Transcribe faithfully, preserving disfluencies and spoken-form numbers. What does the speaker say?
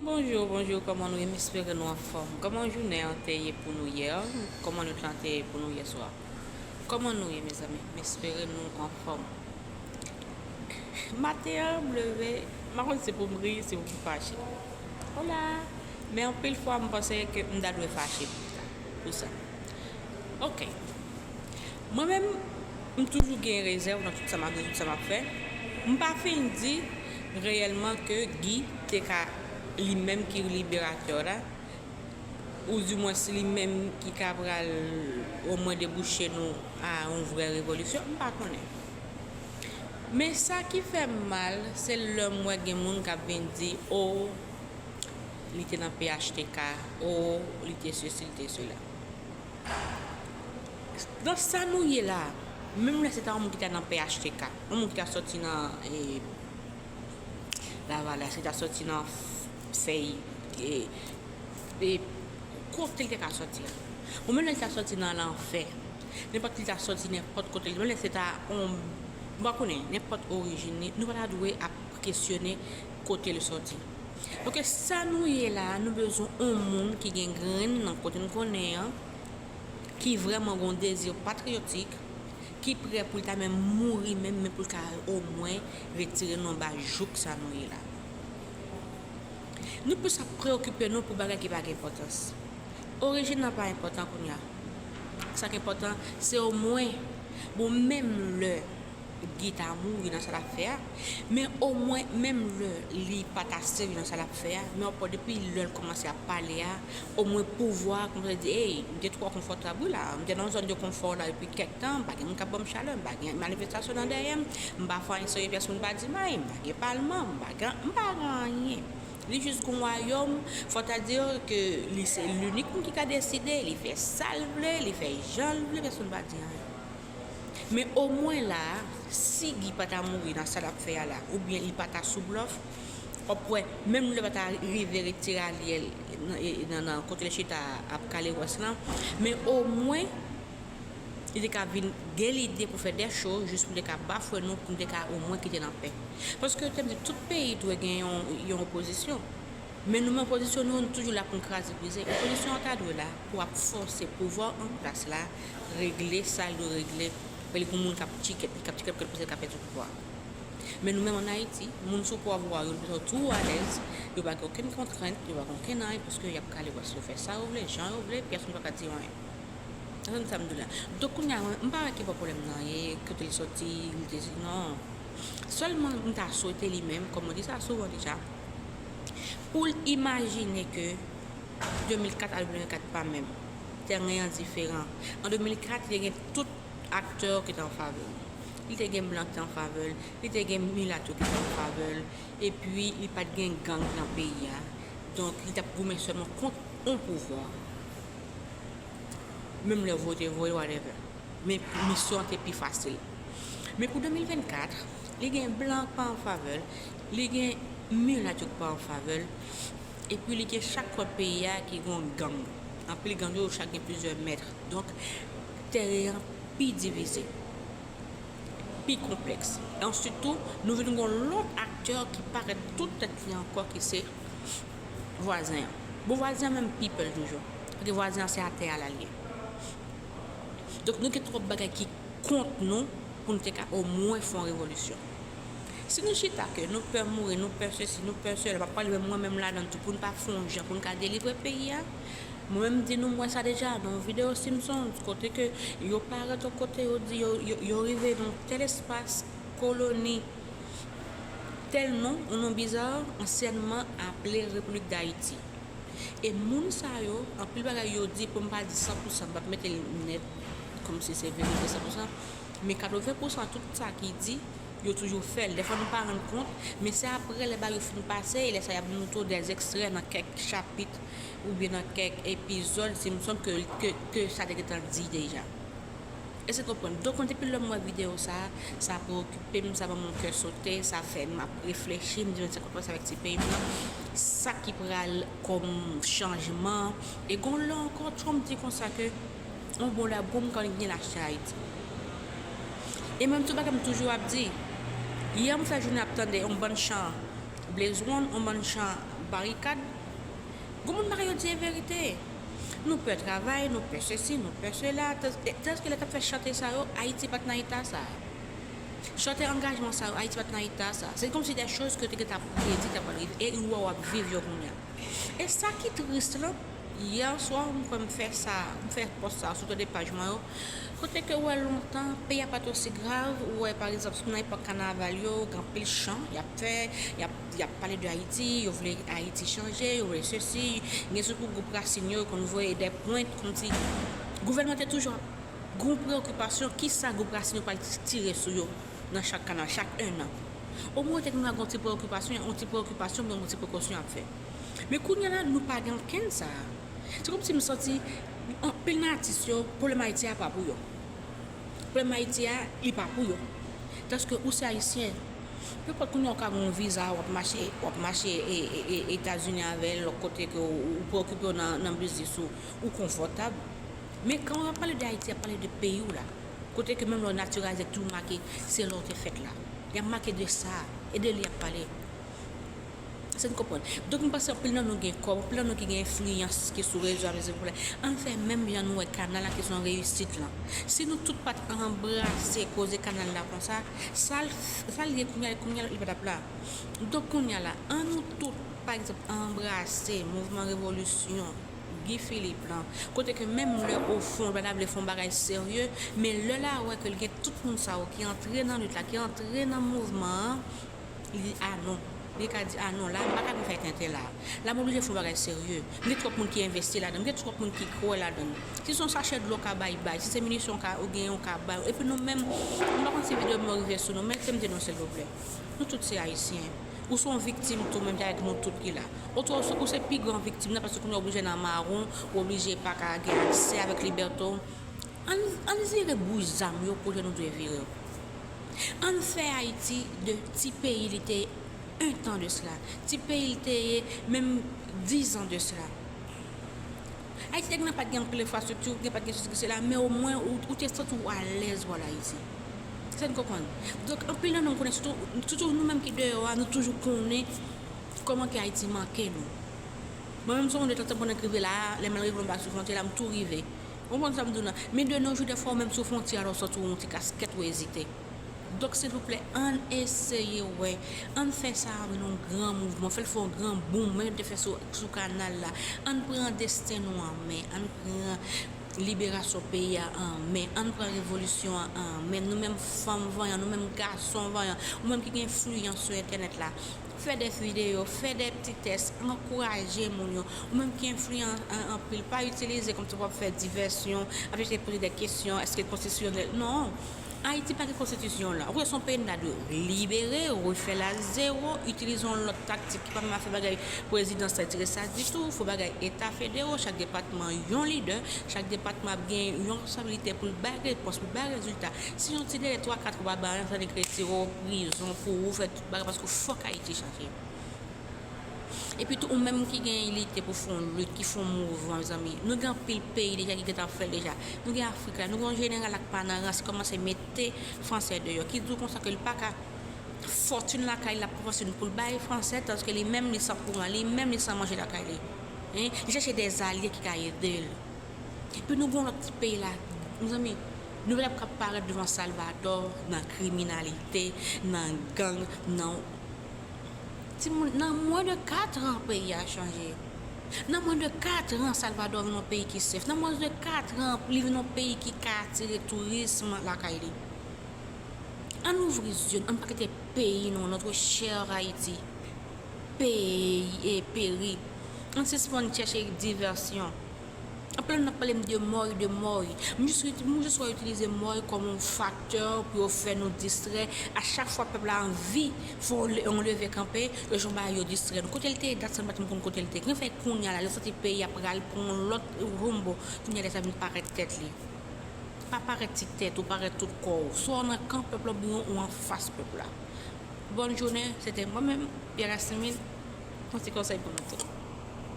Bonjou, bonjou, kòman nou ye? M espere nou anfòm. Kòman jounen an te ye pou nou yè? Kòman nwit lan te ye pou nou yè swa? Kòman nou ye, mezanmi? M espere nou anfòm. Maten an, m leve, m pa konn si se pou m ri, si pou m fache. Hola! Men anpil fwa, m panse ke m ta dwe fache pou sa. Ok. Mwen menm, m toujou gen rezèv nan tout sa m ap di, tout sa m ap fè. M pa fin di reyèlman ke Guy te ka, li menm ki liberatè la, oudimwens li menm ki ka pral omwen debouche nou a yon vrè revolisyon, m pa konnen. Men sa ki fè m mal, se lè m wè gen moun k ap vin di, o, li te nan P H T K, o, li te sesi, li te sela. Nan sa nou ye la, menm lè se ta yon moun ki ta nan P H T K, yon moun ki ta soti nan, e, Lavalas, li ta soti nan fèy, e, e, kote li te ka soti a. Bon, menm lè li ta soti nan lanfè, nenpòt li ta soti nenpòt kote, menm lè se ta yon, m pa konnen, nenpòt orijin li, nou pa ta dwe ap kesyone kote l soti. Paske sa nou ye la, nou bezwen yon moun ki gen grenn nan kote n konnen an, ki vrèman gen yon dezi patriyotik, ki prè pou l ta menm mouri menm, men pou l ka omwen retire nou anba jouk sa nou ye la. Nou plis ap preyokipe nou pou bagay ki pa gen enpòtans. Orijin nan pa enpòtan kounye a. Sa k enpòtan, se omwen, bon, menm lè Guy ta mouri nan sa l ap fè a, men omwen, menm lè li pa ta serye nan sa l ap fè a, men w ap wè depi lè l kòmanse ap pale a, omwen pouvwa a kòmanse di, ey, m te twò konfòtab wi la, m te nan yon zòn de konfò la depi kèk tan, m pa gen moun k ap ban m chalè, m pa gen manifestasyon nan dèyè m, m pa fè anyen serye, pèsonn pa di m anyen, m pa gen palman, m pa gen, m pa gen anyen. Li jis gon wayòm, fò ta di ke li se linik moun ki ka deside, li fè sa l vle, li fè jan l vle, pèsonn pa di anyen. Men omwen la a, si Guy pa ta mouri nan sa l ap fè a la, oubyen li pa ta sou blòf, w ap wè, menm lè pa ta rive retire Ariel nan, e, nan, nan kote l chita ap kale wès lan, men omwen, li te ka vin gen lide pou fè dè cho, jis pou l te ka bafwe nou, pou n te ka omwen kite l anpè. Paske yo te di tout peyi dwe gen yon, yon opozisyon. Men nou menm opozisyon, nou, nou toujou la pou n kraze brize. Opozisyon an ta dwe la pou ap fòse pouvwa an plas la regle sa l dwe regle. Paske gon moun k ap tchikèt, k ap tchikèt pou l ka pèdi pouvwa. Men nou menm ann Ayiti, moun sou pouvwa yo, yo tou alèz, yo pa gen okenn kontrent, yo pa gen okenn anyen, paske y ap kale wès yo, fè sa yo vle, jan yo vle, pèsonn pa ka di yo anyen. Sa se sa m di w la. Donk, kounye a, mwen, m pa wè ki bò pwoblèm nan ye, kote l soti, li te, non. Sèlman, m ta swete li menm, kòm mwen di sa souvan deja, pou l imajine ke de mil kat a de mil vennkat pa menm. Tèren an diferan. An de mil kat, li te gen tout aktè ki te an favè l. Li te gen blan ki te an favè l, li te gen milat yo ki te an favè l, epi li pa t gen gang nan peyi a. Donk, li t ap goumen sèlman kont yon pouvwa. Menm lè vote voye, whatever. Men misyon an te pi fasil. Men pou de mil vennkat, li gen blan k pa an favè l, li gen milat yo k pa an favè l, epi li gen chak kwen peyi a ki gen yon gang. Anpil gang yo, chak gen plizyè mèt. Donk, tèren an pi divize, pi konplèks. Answit tou, nou vin gen yon lòt aktè ki parèt tout tèt li ankò, ki se vwazen an. Bon, vwazen an menm pi pè l toujou. Paske vwazen an se atè a l al ye. Donk, nou gen twòp bagay ki kont nou pou n te ka omwen fè yon revolisyon. Si nou chita ke nou pè mouri, nou pè sesi, nou pè sela, m ap pale menm mwen menm ladan l tou, pou n pa fè yon jan, pou n ka delivre peyi a. Mwen menm m di nou, m wè sa deja nan yon videyo Simpsons, kote ke yo parèt yon kote, yo di yo, yo, yo rive nan tèl espas, koloni, tèl non, yon non biza, ansyènman aple Repiblik Dayiti. E moun sa yo, anpil bagay yo di, pou m pa di san pou san, m p ap mete l nèt, kòmsi se verite san pou san, men katreven pou san tout sa ki di, yo toujou fè l. Dèfwa nou pa rann kont, men se aprè lè bagay yo fin pase, e lè sa y ap montre w dè ekstrè nan kèk chapit oubyen nan kèk epizòd Simpson ke, ke, ke sa te gentan di deja. Èske w konprann? Donk, mwen, depi lè m wè videyo sa a, sa preokipe m, sa ban m yon kè sote, sa fè m ap reflechi, m di, men sa k ap pase avèk ti peyi m nan, sa ki pral kòm chanjman. E gon lè ankò, Trump di konsa ke yon bon lè ap gwo, m ka gen lachte Ayiti. E menm tout bagay m toujou ap di, yè m fè jounen ap tande yon bann chan Blaze One, yon bann chan barikad. Gon moun bagay yo di e verite. Nou pè travay, nou pè sesi, nou pè sela. Tandis ke lè t ap fè chante sa yo, Ayiti pa t nan eta sa. Chante angajman sa yo, Ayiti pa t nan eta sa. Se kòmsi de choz ke yo te gentan predi k t ap rive, e ou wè w ap viv yo kounye a. E sa ki tris lan, yè swa, m kwè m fè sa, m fè pòs sa sou tout de paj mwen yo. Kote ke w wè lontan, peyi a pa t osi grav, ou wè, pa egzanp, nan epòk kanaval yo, gen anpil chan, y ap fè, y ap, y ap pale de Ayiti, yo vle Ayiti chanje, yo vle sesi, gen sitou gwoup rasin yo, yo konn voye de pwent, kòmsi gouvènman te toujou ap gon preyokipasyon, kisa gwoup rasin yo pral tire sou yo nan chak kanal, chak ennan. Omwen, yo te gen yon ti preyokipasyon, yon ti preyokipasyon, yon ti prekosyon ap fè. Men kounye a la, nou pa gen okenn sa a. Se kòmsi m santi anpil nan atis yo, pwoblèm Ayiti a pa pou yo. Pwoblèm Ayiti a, li pa pou yo. Tandis ke ou se ayisyen. Nenpòt kounye a ou ka gen yon viza, w ap mache, w ap mache e, e, e, Etazini avè l, lòt kote ke ou, ou preokipe w nan, nan biznis ou, ou konfòtab. Men kan w ap pale de Ayiti, y ap pale de peyi w la. Kote ke menm lè w natiralize, tou make se lè w te fèt la. Y ap make de sa, e de li y ap pale. Èske n konprann? Donk, m panse anpil nan nou gen kòb, anpil nan nou ki gen enfliyans ki sou rezo a, mezanmi, ann fè menm jan nou wè kanal la ki se yon reyisit lan. Si nou tout pa t anbrase koze kanal la konsa, sa l, sa l ye kounye a, kounye a, li pa t ap la. Donk, kounye a la, ann nou tout, pa egzanp, anbrase mouvman revolisyon Guy Philippe lan, kote ke menm lè ofon, l pa ta vle fè yon bagay serye, men lè l a wè ke l gen tout moun sa yo ki antre nan lit la, ki antre nan mouvman an, li di, "A non." Li ka di, "A non, la, m pa ka vin fè tenten la. La, m oblije fè yon bagay serye. M gen twòp moun ki envesti ladan. M gen twòp moun ki kwè ladan." Si se yon sachè dlo w ka bay, bay. Si se minisyon w ka, ou gen, ou ka bay. Epi nou menm, m pa konn si videyo m yo rive sou nou, men kite m di nou, silvouplè. Nou tout se ayisyen. Ou se yon viktim tou, menm jan avèk nou tout ki la. Oswa ou se, ou se pi gran viktim nan, paske kounye a w oblije nan mawon, ou oblije pa ka gen aksè avèk libète w. Ann, ann vire bouch zam yo kote nou dwe vire yo. Ann fè Ayiti de ti peyi li te ye un tan de sela, ti peyi li te ye menm dizan de sela. Ayiti te gentan pa t gen anpil enfrastrikti, ou te gentan pa t gen sesi ki sela, men omwen ou, ou te santi w alèz pou w al Ayiti. Èske n konprann? Donk, anpil nan nou, m konnen, sitou, sitou nou menm ki deyò a, nou toujou konnen kòman ke Ayiti manke nou. Mwen menm, se yon de tan, pandan k rive la a, lè m al regle yon bagay sou fwontyè la, m tou rive. Ou konprann sa m di w nan? Men de nos jours, dèfwa, ou menm sou fwontyè a, lè w sòti, w yon ti kaskèt, ou ezite. Donk, silvouplè, ann eseye wè, ann fè sa a vin yon gran mouvman, fè l fè yon gran boom, menm jan te fè sou, sou kanal la. Ann pran desten nou an men, ann pran liberasyon peyi a an men, ann pran revolisyon an an men. Nou menm fanm vanyan, nou menm gason vanyan, ou menm ki gen enfliyans sou entènèt la, fè de videyo, fè de ti tès, ankouraje moun yo. Ou menm ki enfliyan an, anpil, pa itilize kòmsi w ap fè divèsyon, ap chèche poze de kesyon, èske l konstitisyonèl? Non. Ayiti pa gen konstitisyon la. Ou kwè se yon peyi n ta dwe libere, refè l a zewo, itilize yon lòt taktik ki pa menm afè bagay prezidans la, itilize sa ditou, fè bagay eta federo, chak depatman yon lidè, chak depatman ap gen yon responsabilite pou l bay repons, pou l bay rezilta. Si yon ti dèlè twa kat ou pa bay anyen, sa vle di retire w prizon pou ou fè tout bagay, paske fòk Ayiti chanje. Epi tou, ou menm ki gen lite pou fè yon lit, ki fè yon mouvman, mezanmi, nou gen anpil peyi deja ki gentan ap fè l deja. Nou gen Afrik la, nou gen yon jeneral ak pa nan rans ki kòmanse mete fransè deyò, ki di w konsa ke l pa ka, fòtin lakay li, l ap pran fòtin pou l bay fransè, tandis ke li menm, li san kouran, li menm, li san manje lakay li. Hein? Li chèche de alye ki ka ede l. Epi nou gen yon lòt ti peyi la, mezanmi, nou p ap ka parèt devan Salvador nan kriminalite, nan gang, nan Timoun, nan mwen de kat an, peyi a chanje. Nan mwen de kat an, Salvador vin yon peyi ki sèf. Nan mwen de kat an, li vin yon peyi ki ka atire tourism lakay li. Ann ouvri zye n, ann pa kite peyi nou, notre cher Haïti, peyi e peri. Ann sispann chèche divèsyon. Anpil moun ap pale m de mòy, de mòy. M jis, m jis wè yo itilize mòy kòm yon faktè pou yo fè nou distrè. A chak fwa pèp la anvi fè yon le-, yon leve kanpe, yo jwenn bagay yo distrè nou. Kote l te ye dat sa, m pa t janm konn kote l te ye. Kisa fè kounye a la, lè w santi peyi a pral pran yon lòt wonbo, kounye a lè sa vin parèt tèt li. Pa parèt ti tèt ou, parèt tout kò w. Swa w nan kan pèp la oubyen w anfas pèp la. Bòn jounen, se te mwen menm, Pierre Assimil, yon ti konsèy pou nou tout.